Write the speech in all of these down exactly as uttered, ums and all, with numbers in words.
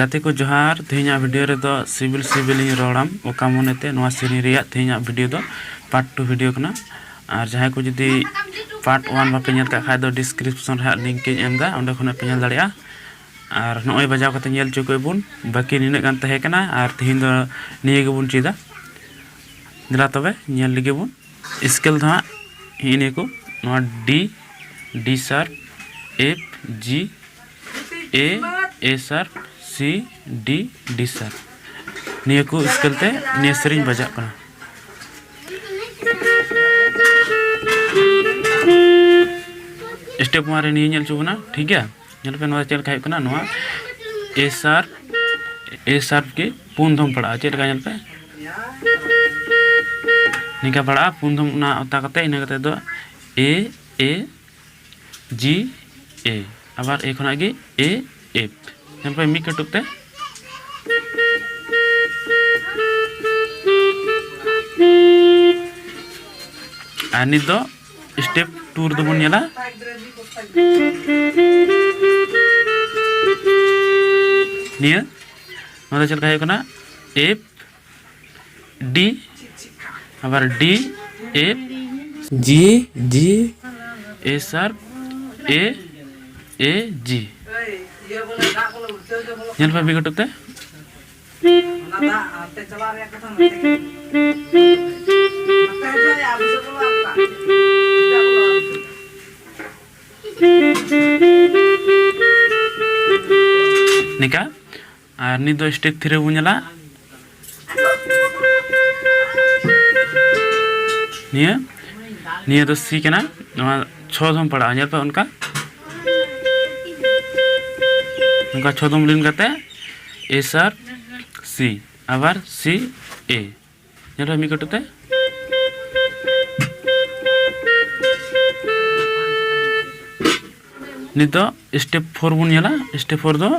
ᱜᱟᱛᱮ ᱠᱚ ᱡᱚᱦᱟᱨ᱾ ᱛᱮᱦᱮᱧᱟᱜ ᱵᱷᱤᱰᱤᱭᱳ ᱨᱮᱫᱚ ᱥᱤᱵᱤᱞ ᱥᱤᱵᱤᱞᱤᱧ ᱨᱚᱲᱟᱢ ᱚᱠᱟ ᱢᱚᱱᱮᱛᱮ, ᱱᱚᱣᱟ ᱥᱮᱨᱮᱧ ᱨᱮᱭᱟᱜ ᱛᱮᱦᱮᱧᱟᱜ ᱵᱷᱤᱰᱤᱭᱳ ᱫᱚ ᱯᱟᱨᱴ ᱴᱩ ᱵᱷᱤᱰᱤᱭᱳ ᱠᱟᱱᱟ᱾ ᱟᱨ ᱡᱟᱦᱟᱸᱭ ᱠᱚ ᱡᱩᱫᱤ ᱯᱟᱨᱴ ᱳᱣᱟᱱ ᱵᱟᱯᱮ ᱧᱮᱞ ᱠᱟᱜ ᱠᱷᱟᱡ ᱫᱚ ᱰᱤᱥᱠᱨᱤᱯᱥᱚᱱ ᱨᱮ ᱦᱟᱸᱜ ᱞᱤᱝᱠ ᱤᱧ ᱮᱢ ᱮᱫᱟ, ᱚᱸᱰᱮ ᱠᱷᱚᱱᱟᱜ ᱯᱮ ᱧᱮᱞ ᱫᱟᱲᱮᱭᱟᱜᱼᱟ᱾ ᱟᱨ ᱱᱚᱜᱼᱚᱭ ᱵᱟᱡᱟᱣ ᱠᱟᱛᱮ ᱧᱮᱞ ᱦᱚᱪᱚ ᱠᱚ ᱵᱚᱱ, ᱵᱟᱹᱠᱤ ᱱᱤᱱᱟᱹᱜ ᱜᱟᱱ ᱛᱟᱦᱮᱸ ᱠᱟᱱᱟ᱾ ᱟᱨ ᱛᱮᱦᱮᱧ ᱫᱚ ᱱᱤᱭᱟᱹ ᱜᱮᱵᱚᱱ ᱪᱮᱫᱟ᱾ ᱫᱮᱞᱟ ᱛᱚᱵᱮ ᱧᱮᱞ ᱞᱮᱜᱮ ᱵᱚᱱ᱾ ᱥᱠᱮᱞ ᱫᱚ ᱦᱟᱸᱜ ᱦᱤᱜᱼᱤ ᱱᱤᱭᱟᱹ ᱠᱚ, ᱱᱚᱣᱟ ᱰᱤ, ᱰᱤ ᱥᱟᱨᱯ, ᱮᱯᱷ, ᱡᱤ, ᱮ, ᱮ ᱥᱟᱨᱯ, ᱥᱤ, ᱰᱤ, ᱰᱤ ᱥᱟᱨᱯ, ᱱᱤᱭᱟᱹ ᱠᱚ ᱥᱠᱮᱞ ᱛᱮ ᱱᱤᱭᱟᱹ ᱥᱮᱨᱮᱧ ᱵᱟᱡᱟᱜ ᱠᱟᱱᱟ᱾ ᱥᱴᱮᱯ ᱳᱣᱟᱱ ᱨᱮ ᱱᱤᱭᱟᱹ ᱧᱮᱞ ᱦᱚᱪᱚ ᱵᱚᱱᱟ, ᱴᱷᱤᱠ ᱜᱮᱭᱟ? ᱧᱮᱞ ᱯᱮ, ᱱᱚᱣᱟ ᱪᱮᱫ ᱞᱮᱠᱟ ᱦᱩᱭᱩᱜ ᱠᱟᱱᱟ, ᱱᱚᱣᱟ ᱮ ᱥᱟᱨᱯ, ᱮ ᱥᱟᱨᱯ ᱜᱮ ᱯᱩᱱ ᱫᱷᱚᱢ ᱯᱟᱲᱟᱜᱼᱟ᱾ ᱪᱮᱫ ᱞᱮᱠᱟ ᱧᱮᱞ ᱯᱮ, ᱱᱤᱝᱠᱟ ᱯᱟᱲᱟᱜᱼᱟ ᱯᱩᱱ ᱫᱷᱚᱢ, ᱚᱱᱟ ᱚᱛᱟ ᱠᱟᱛᱮ ᱤᱱᱟᱹ ᱠᱟᱛᱮ ᱫᱚ ᱮ, ᱮ, ᱡᱤ, ᱮ, ᱟᱵᱟᱨ ᱮ ᱠᱷᱚᱱᱟᱜ ᱜᱮ ᱮ, ᱮᱯᱷ᱾ ᱧᱮᱞ ᱯᱮ ᱢᱤᱫ ᱠᱟᱹᱴᱩᱵ ᱛᱮ᱾ ᱟᱨ ᱱᱤᱛ ᱫᱚ ᱥᱴᱮᱯ ᱴᱩ ᱨᱮᱫᱚ ᱵᱚᱱ ᱧᱮᱞᱟ᱾ ᱱᱤᱭᱟᱹ, ᱱᱚᱣᱟ ᱫᱚ ᱪᱮᱫ ᱞᱮᱠᱟ ᱦᱩᱭᱩᱜ ᱠᱟᱱᱟ? ᱮᱯᱷ, ᱰᱤ, ᱟᱵᱟᱨ ᱰᱤ, ᱮᱯᱷ, ᱡᱤ, ᱡᱤ, ᱮ ᱥᱟᱨᱯ, ᱮ, ᱮ, ᱡᱤ᱾ ᱧᱮᱞ ᱯᱮ ᱢᱤᱫ ᱠᱟᱹᱴᱩᱵ ᱛᱮ᱾ ᱱᱤᱝᱠᱟ᱾ ᱟᱨ ᱱᱤᱛ ᱫᱚ ᱥᱴᱮᱯ ᱛᱷᱨᱤ ᱨᱮᱵᱚᱱ ᱧᱮᱞᱟ᱾ ᱱᱤᱭᱟᱹ, ᱱᱤᱭᱟᱹ ᱫᱚ ᱥᱤ ᱠᱟᱱᱟ, ᱱᱚᱣᱟ ᱪᱷᱚ ᱫᱷᱚᱢ ᱯᱟᱲᱟᱜᱼᱟ᱾ ᱧᱮᱞ ᱯᱮ ᱚᱱᱠᱟ, ᱱᱚᱝᱠᱟ ᱪᱷᱚ ᱫᱷᱚᱢ ᱞᱤᱱ ᱠᱟᱛᱮ ᱮ ᱥᱟᱨᱯ, ᱥᱤ, ᱟᱵᱟᱨ ᱥᱤ, ᱮ᱾ ᱧᱮᱞ ᱯᱮ ᱢᱤᱫ ᱠᱟᱹᱴᱩᱵ ᱛᱮ᱾ ᱱᱤᱛᱚᱜ ᱥᱴᱮᱯ ᱯᱷᱳᱨ ᱵᱚᱱ ᱧᱮᱞᱟ᱾ ᱥᱴᱮᱯ ᱯᱷᱳᱨ ᱫᱚ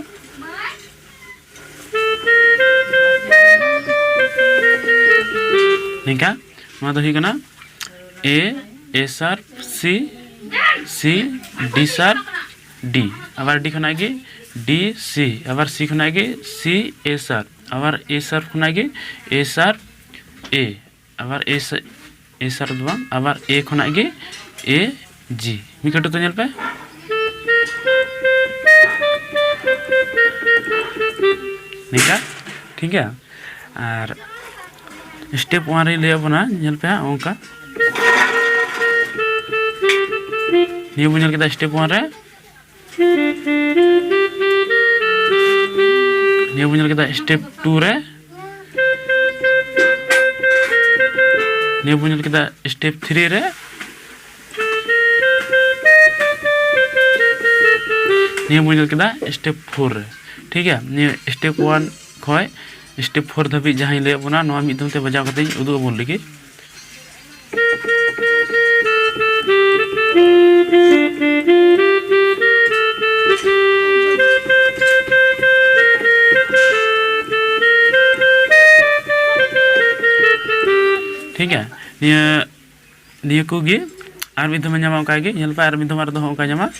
ᱱᱤᱝᱠᱟ, ᱱᱚᱣᱟ ᱫᱚ ᱦᱩᱭᱩᱜ ᱠᱟᱱᱟ ᱮ, ᱮ ᱥᱟᱨᱯ, ᱥᱤ, ᱥᱤ, ᱰᱤ ᱥᱟᱨᱯ, ᱰᱤ, ᱟᱵᱟᱨ ᱰᱤ ᱠᱷᱚᱱᱟᱜ ᱜᱮ D C, ᱟᱵᱟᱨ C ᱠᱷᱚᱱᱟᱜ ᱜᱮ C A sharp, ᱟᱵᱟᱨ A sharp ᱠᱷᱚᱱᱟᱜ ᱜᱮ A sharp A, ᱟᱵᱟᱨ A sharp, A sharp ᱫᱚ ᱵᱟᱝ, ᱟᱵᱟᱨ A ᱠᱷᱚᱱᱟᱜ ᱜᱮ A G᱾ ᱢᱤᱫ ᱠᱟᱹᱴᱩᱵ ᱛᱮ ᱧᱮᱞ ᱯᱮ, ᱱᱤᱝᱠᱟ, ᱴᱷᱤᱠ ᱜᱮᱭᱟ᱾ ᱟᱨ step one ᱨᱮᱧ ᱞᱟᱹᱭᱟᱫ ᱵᱚᱱᱟ, ᱧᱮᱞ ᱯᱮ ᱦᱟᱸᱜ ᱚᱱᱠᱟ, ᱱᱤᱭᱟᱹ ᱵᱚᱱ ᱧᱮᱞ ᱠᱮᱫᱟ step one ᱨᱮ, ᱱᱤᱭᱟᱹ ᱵᱚᱱ ᱧᱮᱞ ᱠᱮᱫᱟ step two ᱨᱮ, ᱱᱤᱭᱟᱹ ᱵᱚᱱ ᱧᱮᱞ ᱠᱮᱫᱟ step three ᱨᱮ, ᱱᱤᱭᱟᱹ ᱵᱚᱱ ᱧᱮᱞ ᱠᱮᱫᱟ step four ᱨᱮ᱾ ᱴᱷᱤᱠ ᱜᱮᱭᱟ, ᱱᱤᱭᱟᱹ step one ᱠᱷᱚᱱ step four ᱫᱷᱟᱹᱵᱤᱡ ᱡᱟᱦᱟᱸᱧ ᱞᱟᱹᱭᱟᱫ ᱵᱚᱱᱟ, ᱱᱚᱣᱟ ᱢᱤᱫ ᱫᱚᱢ ᱛᱮ ᱵᱟᱡᱟᱣ ᱠᱟᱛᱮᱧ ᱩᱫᱩᱜ ᱟᱵᱚᱱ ᱞᱟᱹᱜᱤᱫ᱾ ᱴᱷᱤᱠ ᱜᱮᱭᱟ, ᱱᱤᱭᱟᱹ, ᱱᱤᱭᱟᱹ ᱠᱚᱜᱮ ᱟᱨ ᱢᱤᱫ ᱫᱷᱚᱢ ᱧᱟᱢᱟ, ᱚᱱᱠᱟ ᱜᱮ ᱧᱮᱞ ᱯᱮ, ᱟᱨ ᱢᱤᱫ ᱫᱷᱚᱢ ᱟᱨ ᱫᱚ ᱚᱱᱠᱟ ᱧᱟᱢᱟ᱾